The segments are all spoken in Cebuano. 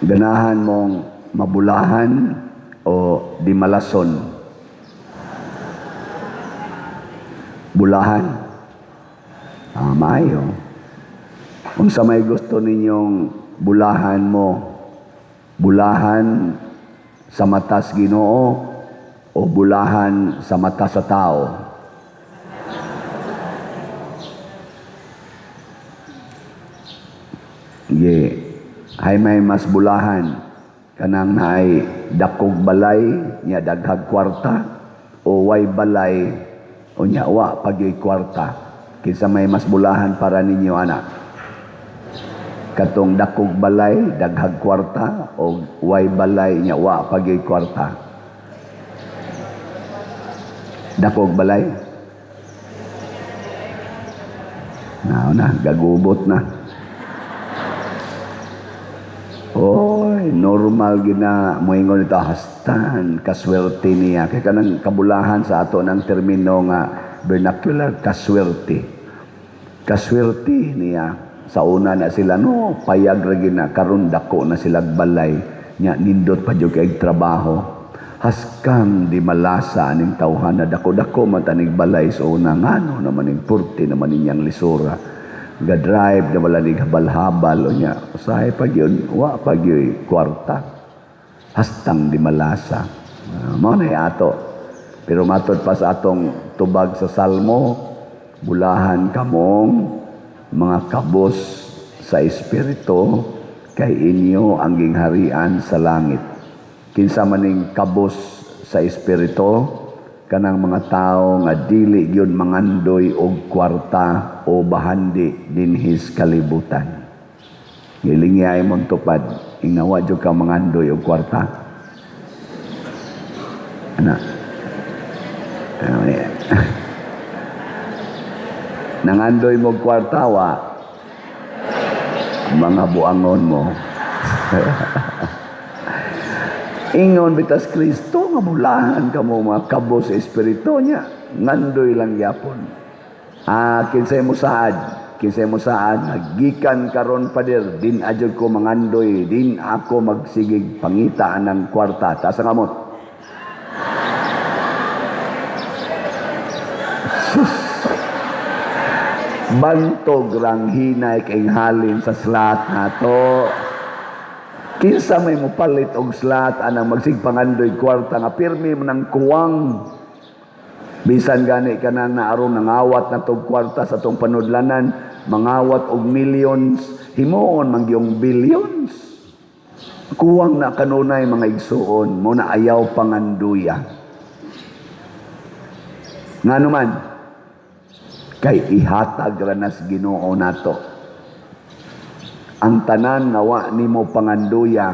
Ganahan mong mabulahan o di malason? Bulahan. Ah, maayo. Unsa may gusto ninyong bulahan mo? Bulahan sa matas Ginoo o bulahan sa mata sa tao? Ye, hay may mas bulahan kanang naay dakog balay nya daghag kwarta o way balay o nya wa pagyoy kwarta? Kinsa may mas bulahan para ninyo ana? Katong dakog balay daghag kwarta o way balay nya wa pagyoy kwarta? Dakog balay. Na na gagubot na. Oy, normal gina moingon ito, hastan kaswerte niya. Kay kanang kabulahan sa ato ng termino nga vernacular, kaswerte. Kaswerte niya. Sa una na sila no, payag ra gina, karon dako na sila balay nya nindot pa jud kay trabaho. Haskang di malasa aning tawhan na dako-dako man tanig balay sa una, ngano naman ning purti naman ninyang lisura. Ga-drive na wala ning habal-habal o nya usahay pa gyud wa pa gyud kwarta. Hastang di malasa. Mao na ato. Pero matod pa sa atong tubag sa Salmo, bulahan kamong mga kabos sa espiritu kay inyo ang gingharian sa langit. Kinsa maning kabos sa espiritu? Kanang mga tawo nga dili gyud mangandoy og kwarta o bahandi dinhis kalibutan. Gilingyay mong tupad, ingnawa jud ka mangandoy og kwarta. Ana. Nangandoy mo kwarta wa mga buangon mo. Ingon bitas Kristo nga bulahan kamo mga kabos sa espiritu niya, ngandoy lang gyapon. Ah, kinsay mo saad? Kinsay mo saad? Gikan karon, pader, din adjud ko mangandoy, din ako magsigig pangita ng kwarta. Taas ang kamot. Sus. Bantog rang hinay kay halin sa slat nato. Kinsa may mopalit og slat anang magsigpangandoy kwarta nga pirmi man ang kuwang. Bisan gani ka nang naaron nangawat na tog kwarta sa tong panudlanan, mangawat og millions, himuon man gyung billions. Kuwang na kanunay, mga igsuon, mo na ayaw panganduya. Ngano man, kay ihatag ra nas Ginoo nato. Ang tanan nga wa nimo panganduya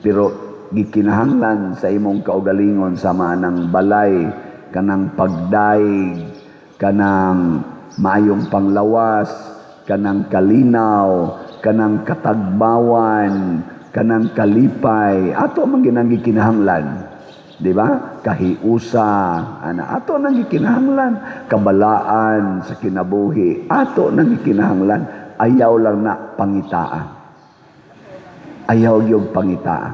pero gikinahanglan sa imong kaugalingon, sama ng balay, kanang pagdaig, kanang maayong panglawas, kanang kalinaw, kanang katagbawan, kanang kalipay, ato man ginang gikinahanglan. Di ba? Kahiusa, ana, ato nang gikinahanglan, kabalaan sa kinabuhi, ato nang gikinahanglan. Ayaw lang na pangitaa. Ayaw yung pangitaa.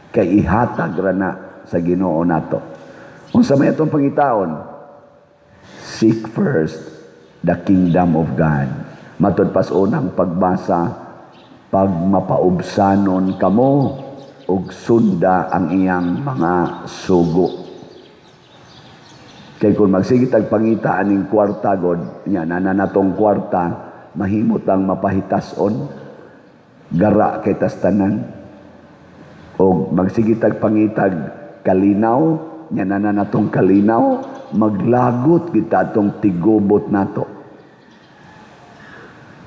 Kay ihatag ra na sa Ginoo nato. Unsa may atong pangitaon? Seek first the kingdom of God. Matod pas unang pagbasa, pag mapaubsanon kamo ug sunda ang iyang mga sugo. Kay kung magsige tag pangita aning kwarta god, nya nana natong kwarta, mahimot ang mapahitason, gara kay tas tanan. Og magsige tag pangitag kalinaw, nya nana natong kalinaw, maglagot kita atong tigubot nato.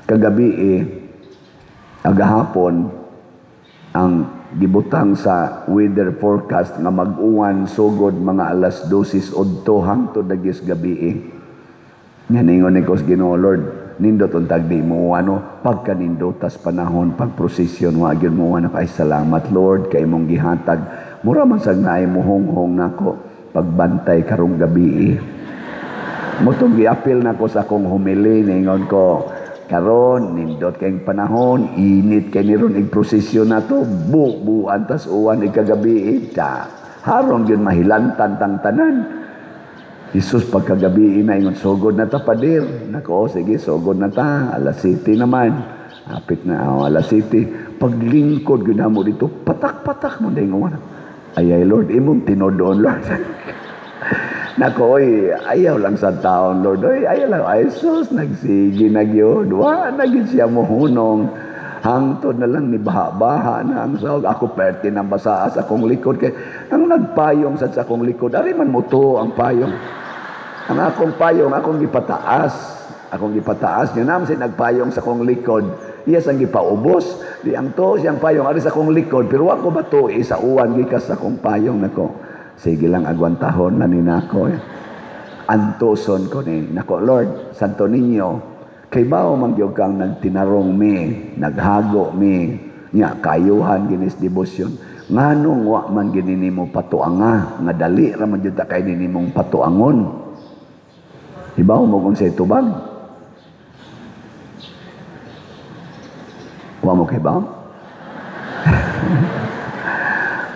Kagabi agahapon, ang gibutang sa weather forecast nga mag-uwan sugod mga alas 12 udto hangtod dagis gabi. Nga ningon ni Kos Ginoo, Lord, nindot untag di mo ano, pagka nindotas panahon pag prosesyon wa gyud mo ano. Ay, salamat Lord kay imong gihatag. Mura man sag naay muhonghong nako pagbantay karong gabi. Motong giapil nako sa akong humili, ningon ko, Karon nindot kayong panahon, init kay ni ron ig prosesyon nato, bubuan tas uwan ikagabi ta. Harong gyud mahilantan tang tanan. Jesus, pagkagabi na, ingon, "Sugod na ta, pader." Nako, sige, sugod na ta. Alas 7 naman. Apit na, oh, alas 7. Paglingkod gyud mo dito, patak-patak mo dahil uwan. Ay, ay, Lord, imong tinudoon, Lord. Nako, oy, ayaw lang sa taon, Lord. Oy, ayaw lang. Ay, sus, nagsige na gyud. Wa na gyud siya mohunong. Hangtod na lang ni baha-baha na ang sahog. Ako perte ng basaa sa akong likod. Kay, ang nagpayong sa akong likod, ari man mo to ang payong. Ang akong payong, akong gipataas. Akong gipataas. Nga naman siya nagpayong sa akong likod. Iya sang gipaubos. Di ang to siyang payong ari sa akong likod. Pero ako ba to sa uwan gikas sa akong payong nako. Sige lang, agwantahon na ni nako. Eh. Antuson ko ni. Nako, Lord, Santo Niño, kay bao man gyud kang nagtinarong mi, naghago mi, nya kayuhan ginis debosyon. Nganong wa man gini nimo patuanga, nga dali ra man jud ta kay nimong patuangon? Hibaw mo kung sa tubag? Wa mo kay ba?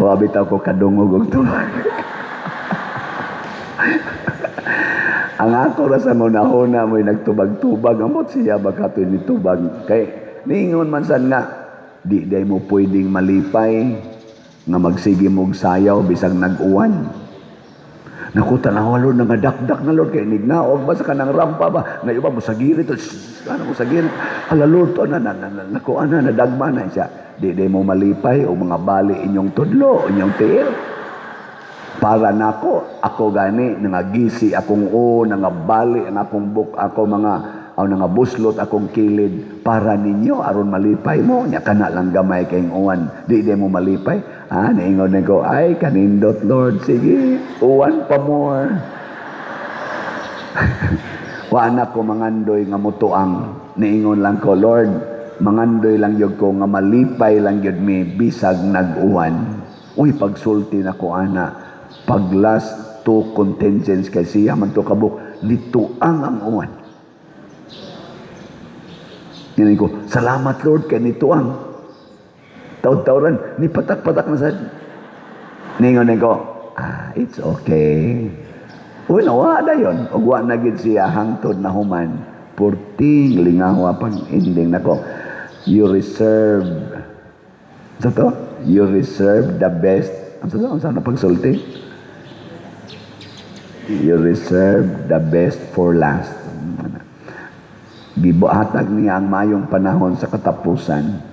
Wa bitaw ko kadungog og tubag. Ang ako ra sa munahuna mo'y nagtubag-tubag, amot siya baka to ni tubag. Kay niingon man sad nga di day mo pwedeng malipay nga magsige mog sayaw bisag nag-uwan. Naku, tanawa, Lord, nangadakdak na, Lord, kay nignaog ba sa kanang rampa ba? Nga iba mo sa girit, ano mo sa girit? Hala, Lord, to, na, na, na, na, naku, ana, nadagma na siya. Di di mo malipay o mga bali inyong tudlo, inyong tiil. Para nako, ako gani, nangagisi akong o, nangabali ang akong buk, ako mga, o nangabuslot akong kilid, para ninyo, aron malipay mo, nya kana lang gamay kayong uwan, di di mo malipay. Ah, niingon na ko, ay, kanindot, Lord, sige, uwan pa more. Wa na ko mangandoy nga mutuang, niingon lang ko, Lord, mangandoy lang yun ko nga malipay lang yun mi, bisag nag-uwan. Uy, pagsulti na ko, ana, pag last two contingents kay siya man to kabuk, nituang ang uwan. Ngayon ko, salamat, Lord, kay nituang. Taud-tauran, ni patak-patak na sad. Ningon ko, ah, it's okay. Uy, nawa na yun. Ug wa na gid siya hangtod na human. Purting lingawa pag ending nako. You reserve. Sa to? You reserve the best. Ang sa to? Ang sa na pagsulti? You reserve the best for last. Gibuhatag niya ang mayong panahon sa katapusan.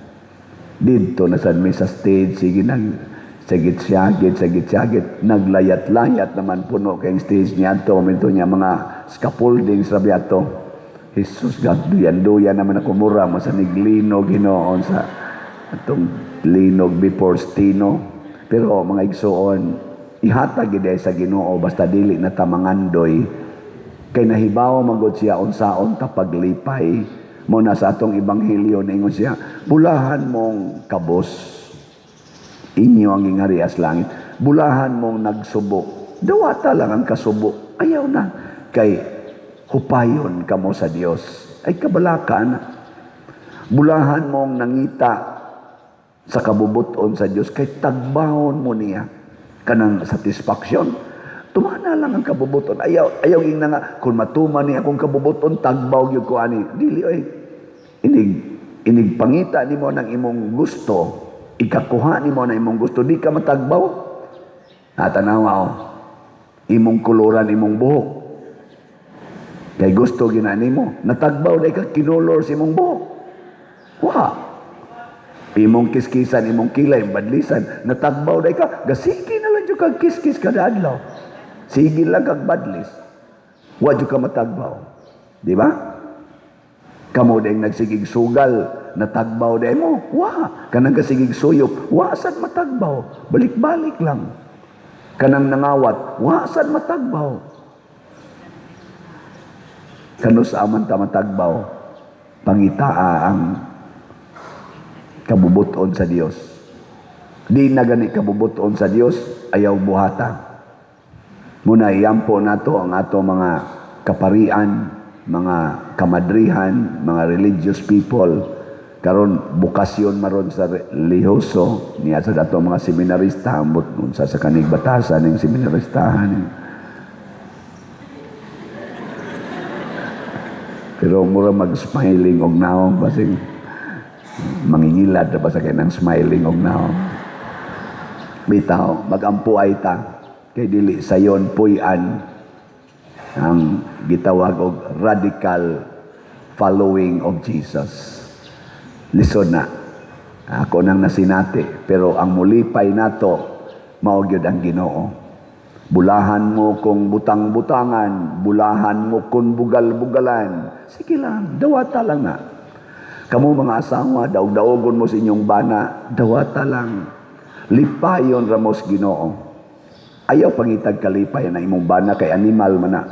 Didto na sad mi sa stage, sige nag sagit-sagit, sagit-sagit, naglayat-layat naman puno kay stage niya to, minto niya mga scaffolding sa biyato. Jesus, God, duyan-duyan naman ako mura, masanig linog hinoon sa atong linog before stino. Pero mga igsuon, ihatag gid sa Ginoo basta dili na ta mangandoy kay nahibaw magod siya unsaon ta paglipay. Mo na sa atong ebanghelyo ningon siya, bulahan mong kabos, inyo ang gingharias langit. Bulahan mong nagsubo, dawata lang ang kasubo, ayaw na kay hupayon kamo sa Dios. Ay kabalaka na. Bulahan mong nangita sa kabubuton sa Dios kay tagbahon mo niya kanang satisfaction. Tumana lang ang kabubuton. Ayaw, ayaw ingna nga kung matuman ni akong kabubuton, tagbaw gyud ko ani. Dili oy. Inig pangita nimo ng imong gusto, ikakuha nimo ng imong gusto, di ka matagbaw. Natanawa oh. Imong kuluran imong buhok. Kay gusto gina nimo, natagbaw dai ka kinolor sa imong buhok. Wa. Imong kiskisan, imong kilay, badlisan, natagbaw dai ka, gasigi na lang jud kag kiskis kada adlaw. Sige lang kag badlis. Wa jud ka matagbaw. Di ba? Kamo dayng nagsigig sugal, natagbaw day mo. Wa. Kanang kasigig suyop, wa sad matagbaw. Balik-balik lang. Kanang nangawat, wa sad matagbaw. Kano sa aman ta matagbaw, pangitaa ang kabubuton sa Dios. Di na gani kabubuton sa Dios, ayaw buhata. Muna iyampo nato ang ato mga kaparian, mga kamadrihan, mga religious people. Karon bukasyon maron sa religyoso niya sa dato mga seminarista, ambot unsa sa kanig batasan ning seminaristahan. Pero mura mag-smiling og naong, basing mangingilad na ba sa kanang smiling og naong. Bitaw, magampo ay ta kay dili sayon puy-an ang gitawag og radical following of Jesus. Lisod na. Ako nang nasinati, pero ang mulipay nato mao gyud ang Ginoo. Bulahan mo kung butang-butangan, bulahan mo kung bugal-bugalan. Sige lang, dawata lang na. Kamo mga asawa, daog-daogon mo sa inyong bana, dawata lang. Lipayon ramos Ginoo. Ayaw pangitag kalipay na imong bana kay animal man na.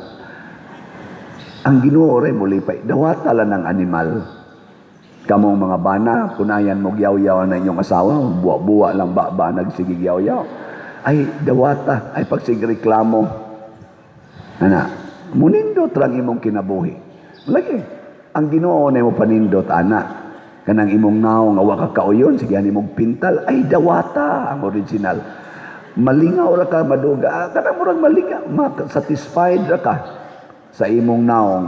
Ang Ginoo re mo lipay, dawata lang ang animal. Kamong mga bana, kunayan mo gyaw-yaw na inyong asawa, buwa-buwa lang ba nagsigig yaw-yaw. Ay, dawata, ay pagsigreklamo. Ana, munindot lang imong kinabuhi. Lagi, ang Ginoo na imo panindot, ana. Kanang imong naong awa ka kauyon, sige imong pintal, ay dawata ang original. Malingaw ra ka maduga, kanang murag malingaw, satisfied ra ka sa imong naong.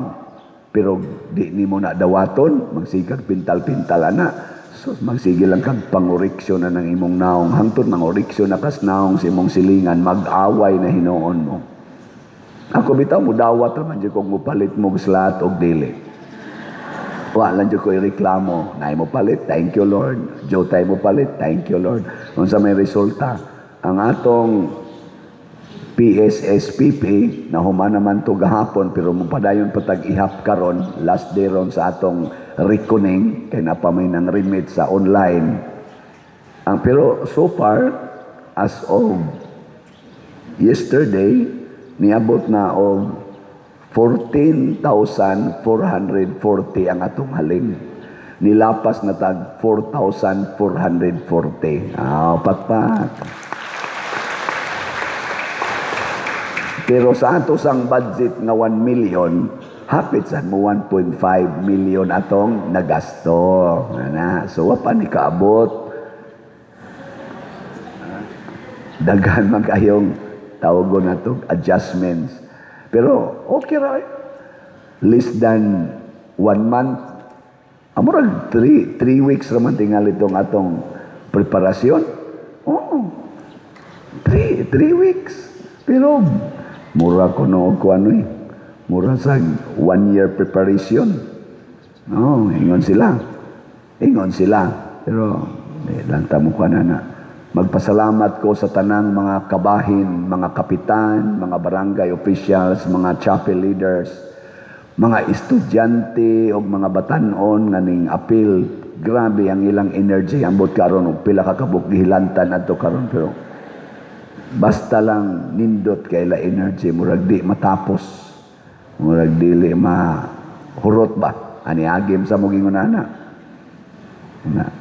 Pero di nimo na dawaton, magsigag pintal-pintal ana. So magsige lang kag pangoriksyon na ng imong naong, hangtod mangoriksyon na kas naong sa imong silingan, mag-away na hinuon mo. Ako bitaw mo dawat ra man jud kung mopalit mo slat og dili. Wa lang jud ko ireklamo, naay mo palit, thank you Lord. Jotay mo palit, thank you Lord. Unsa may resulta? Ang atong PSSPP na human naman to gahapon, pero mupadayon patag ihap karon, last day ron sa atong reckoning kay napamay ng remit sa online. Ang pero so far as of yesterday niabot na og 14,440 ang atong haling. Nilapas na tag 4,440. Ah, pakpak. Pero sa ato sang budget nga 1 million, hapit sad mo 1.5 million atong nagasto. Ana, so wa pa ni kaabot. Daghan man kayong tawagon nato adjustments. Pero okay ra. Less than 1 month. Amurag 3 weeks ra man tingali itong atong preparasyon. Oo. 3 weeks. Pero mura ko no ko ano eh. Mura sa 1 year preparation. No, ingon sila. Ingon sila. Pero lanta mo ko na. Magpasalamat ko sa tanang mga kabahin, mga kapitan, mga barangay officials, mga chapel leaders, mga estudyante o mga batanon nga ning appeal. Grabe ang ilang energy. Ambot karon og pila ka kabuk gihilantan adto karon, pero basta lang nindot kay ila energy, murag di matapos, murag dili mahurot ba ani agim sa mugingon ana. Na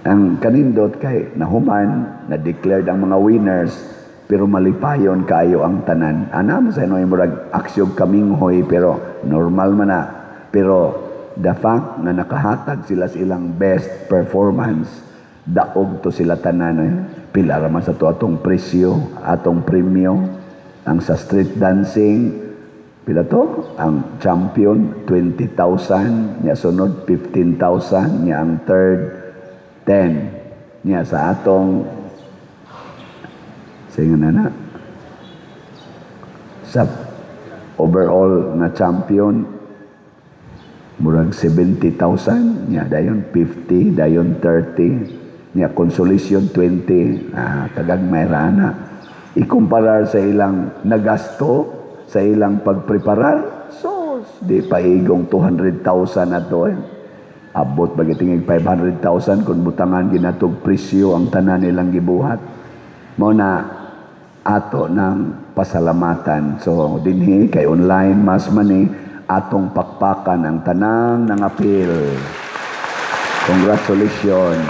ang kanindot kay nahuman, na declared ang mga winners, pero malipayon kayo ang tanan. Ana mo sa inoy murag aksyon kaminghoy, pero normal man na. Pero the fact na nakahatag sila sa ilang best performance, daog to sila tanan. Eh. Pila ra man sa to atong presyo, atong premyo. Ang sa street dancing, pila to? Ang champion, 20,000. Nya sunod, 15,000. Nya ang third, 10. Nya sa atong, sige na na, sa overall na champion, murag 70,000. Nya dayon 50, dayon 30. Nya consolation 20. Kagagmay ra na. Ikumparar sa ilang nagasto, sa ilang pagpreparar, so di pa igong 200,000 na to. Eh. Abot ba gitingig 500,000 kung butangan ginatog presyo ang tanan nilang gibuhat. Mao na ato ng pasalamatan. So dinhi kay online mass money, atong pakpakan ang tanang nangapil. Congratulations.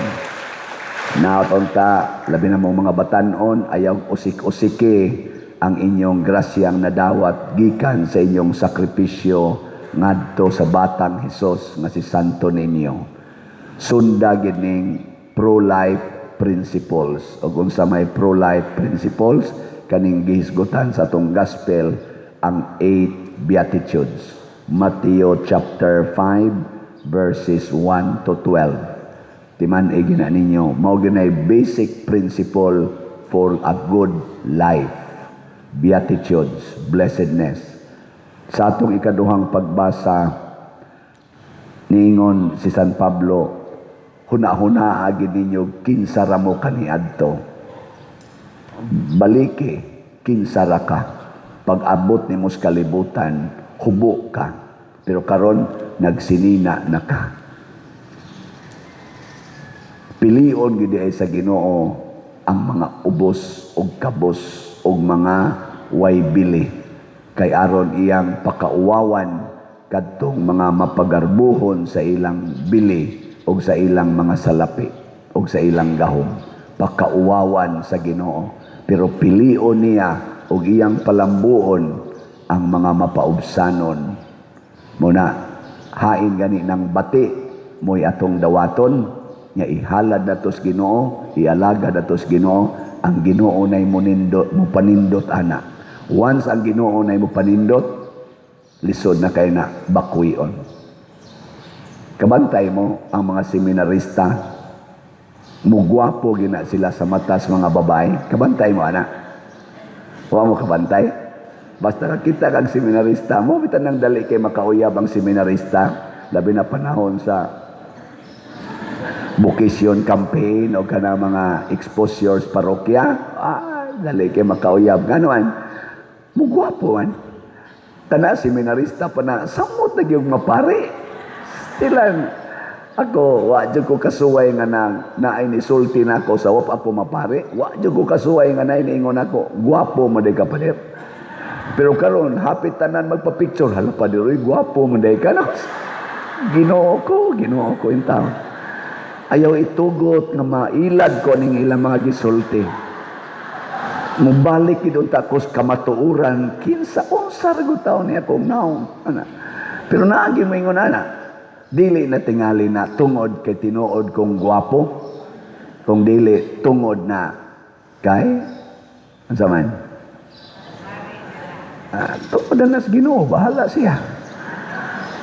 Naunta, labi na mong mga batanon, ayaw usik-usiki ang inyong grasyang nadawat gikan sa inyong sakripisyo ngadto sa Batang Hesus nga si Santo Niño. Sunda gid ning pro-life principles. O kung sa may pro-life principles, kaning gihisgutan sa atong gospel, ang eight Beatitudes. Matthew chapter 5 verses 1 to 12. Timan-i gina ninyo, mao ginay basic principle for a good life. Beatitudes, blessedness. Sa atong ikaduhang pagbasa, niingon si San Pablo, "Huna-huna gid ninyo kinsa ra mo kaniadto." Baliki, kinsa ra ka. Pag-abot nimo sa kalibutan, hubo ka. Pero karon nagsinina na ka. Pilion gid ay sa Ginoo ang mga ubos og kabos og mga way bili kay aron iyang pakauwawan kadtong mga mapagarbuhon sa ilang bili og sa ilang mga salapi og sa ilang gahom. Pakauwawan sa Ginoo, pero pilion niya og iyang palambuon ang mga mapaubsanon. Muna hain gani ng bati mo'y atong dawaton nga ihalad nato sa Ginoo, ialagad nato sa Ginoo. Ang Ginoo nay munindot, mupanindot ana. Once ang Ginoo nay mupanindot, lisod na kay na bakwion. Kabantay mo ang mga seminarista, mugwapo gina sila sa matas mga babae. Kabantay mo ana? Wa mo kabantay? Basta kakita kag seminarista mo, bitan nang dali kay makauyab ang seminarista, labi na panahon sa vocation campaign o kana mga exposures parokya, dali kay makauyab. Ngano man, mugwapo man. Kana seminarista pa na, samot na gyud mapari. Stilan, ako, wa jud ko kasuway nga na naay nisulti na ako sa wap ako mapari. Wa jud ko kasuway nga naay niingon ako, "Gwapo mo day ka, pader." Pero karon hapit tanan magpa-picture, "Hala, pader, oy, gwapo mo day ka." Nako, Ginoo ko, Ginoo ko in taon. Ayaw itugot nga mailad ko ning ilang mga gisulti. Mubalik gid unta ko sa kamatuoran, kinsa unsa ra gud taon niya akong naong. Ana. Pero naagi mo ingon ana. Dili na tingali na tungod kay tinuod kong gwapo. Kung dili tungod na kay unsa man? Tungod na sa Ginoo, bahala siya.